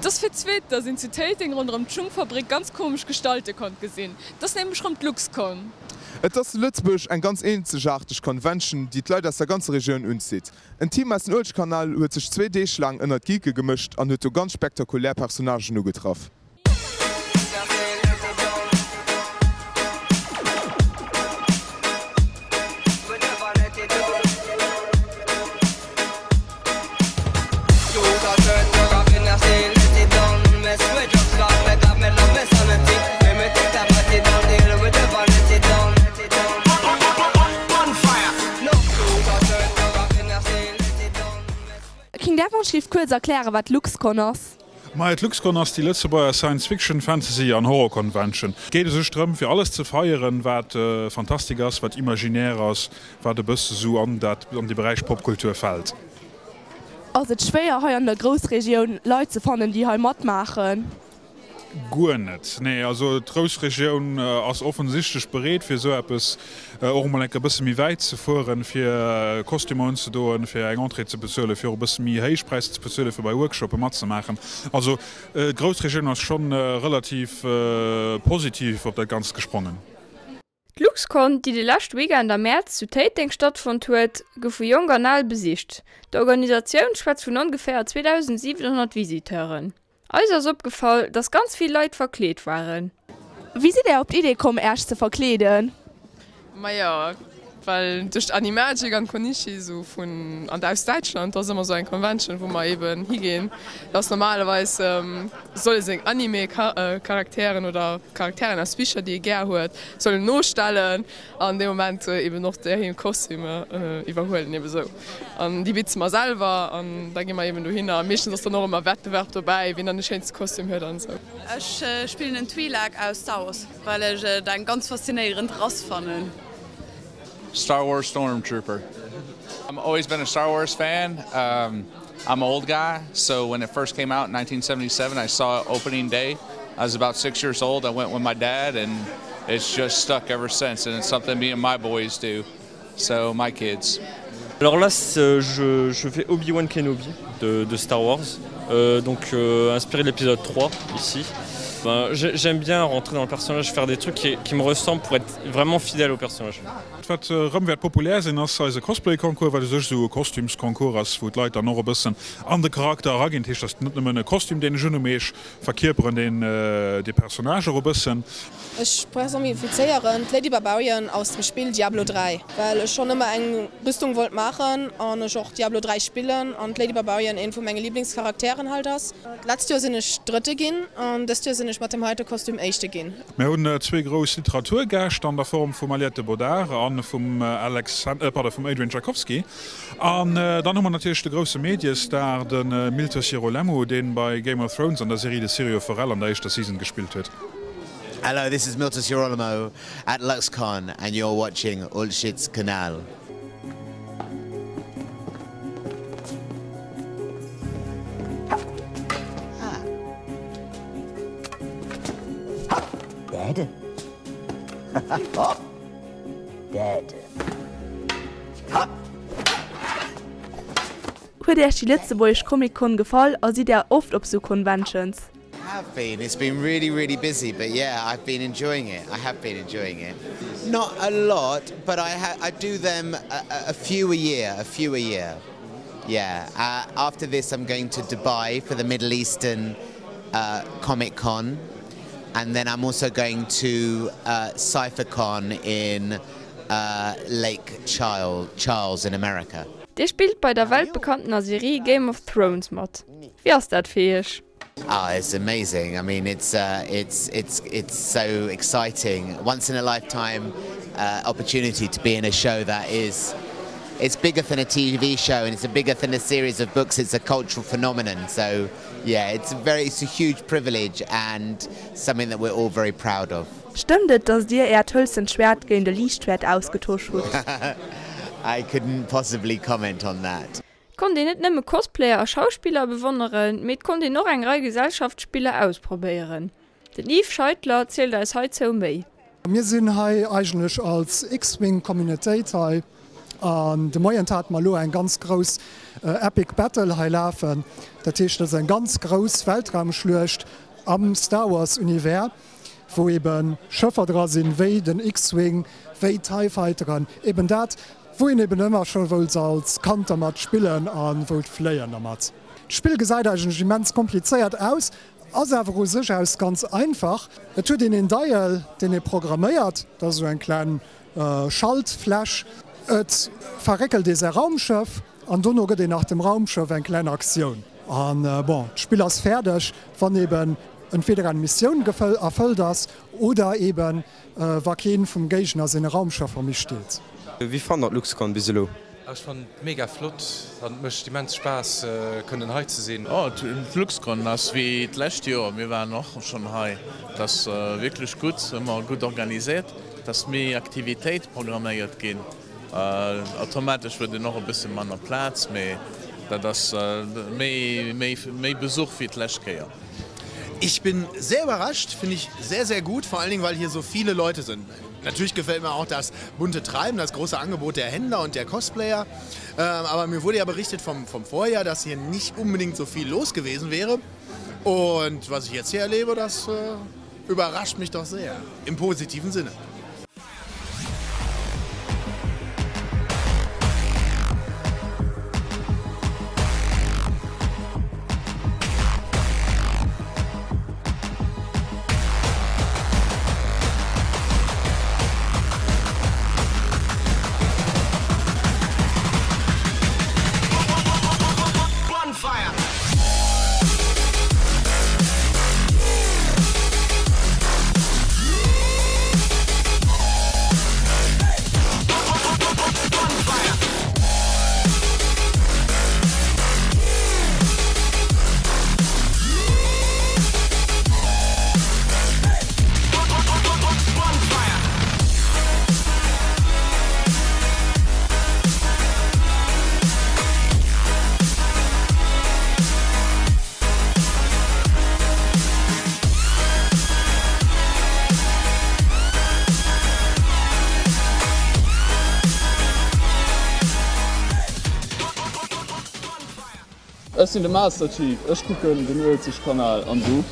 Et ass fir d'zweet, dass een zu Téiteng ronderëm d'Schungfabrik ganz komesch Gestalte konnt gesinn. Et ass nämlech rëm d'Luxcon. Et ass zu Lëtzebuerg eng ganz eenzegaarteg Convention, déi d'Leit aus der ganzer Regioun unzitt. En Team aus den Uelzechtkanal huet sech zwee Deeg laang ënnert d'Geeke gemëscht an huet do ganz spektakulär Personnagen ugetraff. King Devon Schrift kuerz erklären wat LuxCon ass? Majo, d'LuxCon ass déi Lëtzebuerger Science Fiction, Fantasy an Horror Convention. Et geet u sech drëm fir alles ze feieren wat Fantastik ass, wat imaginaire ass, wat e bësse sou an dat an de Beräich Popkultur fält. Ass et schwéier hei an der Groussregioun Leit ze fannen déi hei matmaachen? Guer net, nee. Also d'Groussregioun ass offensichtlech bereet fir esou eppes och emol eng Kéier e bësse méi wäit ze fueren, fir Kostümer unzedoen, fir eng Entrée ze bezuelen, fir och e bësse méi héich Präisser ze bezuelen, fir bei Workshoppe matzemaachen. Also d'Groussregioun ass schonn relativ positiv op dat Ganzt gesprongen. D'Luxcon, déi de leschte Weekend am Mäerz zu Téiteng stattfonnt huet, gouf vu Jonk an Al besicht. D'Organisatioun schwätzt vun ongeféier 2.700 Visiteuren. Eis ass opgefall, dass ganz vill Leit verkleet waren. Wéi sidd Där op d'Idee komm Äech ze verkleeden? Majo, well duerch d'Animagic an d'Connichi sou vun an aus Däitschland, do ass ëmmer sou eng Convention wou mer eben higinn. Dat ass normalerweis soll ee seng Anime Charakteren oder Charakteren aus Bicher déi ee gär huet soll een nostellen an dee Moment eben och där hir Kostümer iwwerhuelen eben sou. An déi bitze mer selwer an da gi mer eben dohinner. Meeschtens ass dann och ëmmer Wettbewerb dobäi wien dann de schéinste Kostüm huet an sou. Ech spillen en Twi'lek aus Star Wars. Well ech et eng ganz faszinéierend Rass fannen. Star Wars Stormtrooper. I'm always been a Star Wars fan. I'm old guy, so when it first came out in 1977 I saw it opening day. I was about 6 years old. I went with my dad and it's just stuck ever since and it's something me and my boys do. So my kids. Alors là je, je fais Obi-Wan Kenobi de, de Star Wars, euh, donc euh, inspiré de l'épisode 3 ici. Ben, J'aime bien rentrer dans le personnage, faire des trucs qui, qui me ressemblent pour être vraiment fidèle au personnage. Wat rëm wäert populär sinn, ass eise Cosplay-Concours, wat u sech esou e Kostümsconcours ass, wou d'Leit dann och e bëssen an de Charakter eraginn. Dat heescht, et ass net nëmmen e Kostüm, deen ech unhu mee ech verkierperen deen dee Personnage och e bëssen. Ech personifizéieren d'Lady Barbarian aus dem Spill Diablo 3, well ech schonn ëmmer eng Rüstung wollt maachen an ech och Diablo 3 spillen an d'Lady Barbarian een vu menge Liblingscharakteren halt ass. D'letzt Joer sinn ech Drëtte ginn an dëst Joer sinn ech mat dem heite Kostüm Éischte ginn. Mir hunn zwee grouss Literaturgäscht an der Form vum Aliette Bodard a vum Alex, pardon, vum Adrian Tchaikovsky. An dann hu mer natierlech de grousse Mediestar, de Miltos Yerolemou, dee bei Game of Thrones an der Serie de Syrio Forel an der éischter Season gespillt huet. Hello, this is Miltos Yerolemou at LuxCon and you're watching Ulschitzkanal. Dead. Dead. Huet Iech déi lëtzebuergesch Comic Con gefall a sidd Där oft op sou Conventions? Have been, it's been really really busy but yeah I've been enjoying it, I have been enjoying it. Not a lot but I ha I do them a a few a year, a few a year yeah. After this I'm going to Dubai for the Middle Eastern Comic Con and then I'm also going to Cyphercon in Lake Child Charles in America. Dir spillt bei der weltbekanntener Serie Game of Thrones mat. Wéi ass dat fir Iech? Ah it's amazing, I mean it's it's it's it's so exciting, once in a lifetime opportunity to be in a show that is it's bigger than a TV show and it's a bigger than a series of books, it's a cultural phenomenon so yeah it's very it's a huge privilege and something that we're all very proud of. Stëmmt et, datt Dir Äert hëlzent Schwäert géint e Liichtschwäert ausgetosch hutt? I couldn't possibly comment on that. Et konnt een net nëmme Cosplayer a Schauspiller bewonneren, mee et konnt een och eng Rei Gesellschaftsspiller ausprobéieren. Den Yves Scheitler zielt eis heizou méi. Mir sinn hei eigentlech als X-Wing Communautéit hei. An de Moien hate mer elo eng ganz grouss Epic Battle hei lafen. Dat heescht, dat ass eng ganz grouss Weltraumschluecht am Star Wars Univers, wou eben Schëffer dra sinn, wéi den X-Wing, wéi TIE Fighteren, eben dat wou een eben ëmmer scho wollt als Kand dermat spillen a wollt fléien dermat. D'Spill gesäit eigentlech immens komplizéiert aus, ass awer u sech aus ganz einfach. Et huet een een Dial, deen ee programméiert, dat ass esou eng kleng Schaltfläch. Et verréckelt ee säi Raumschëff an dono gëtt een nach dem Raumschëff eng kleng Aktioun. An bon, d'Spill ass fäerdeg, wann eben entweder eng Missioun erfëllt ass oder eben wa keen vum Géigner senge Raumschëffer méi steet. Wéi fannt der d'Luxcon bis elo? Ech fannen et mega flott an et mécht immens Spaass kënnen hei ze sinn. Oh d'Luxcon ass wéi d'lescht Joer, mir waren och schonn hei. Et ass wierklech gutt, ëmmer gutt organiséiert, et ass méi Aktivitéit programméiert ginn. Automatesch huet een och e bësse manner Plaz, mee dat ass méi méi Besuch wéi d'lescht Kéier. Ich bin sehr überrascht, finde ich sehr sehr gut, vor allen Dingen weil hier so viele Leute sind. Natürlich gefällt mir auch das bunte Treiben, das große Angebot der Händler und der Cosplayer. Ähm, aber mir wurde ja berichtet vom, vom Vorjahr, dass hier nicht unbedingt so viel los gewesen wäre. Und was ich jetzt hier erlebe, das äh, überrascht mich doch sehr, im positiven Sinne. Ech sinn de Master Chief, ech kucken den Uelzechtkanal, an du?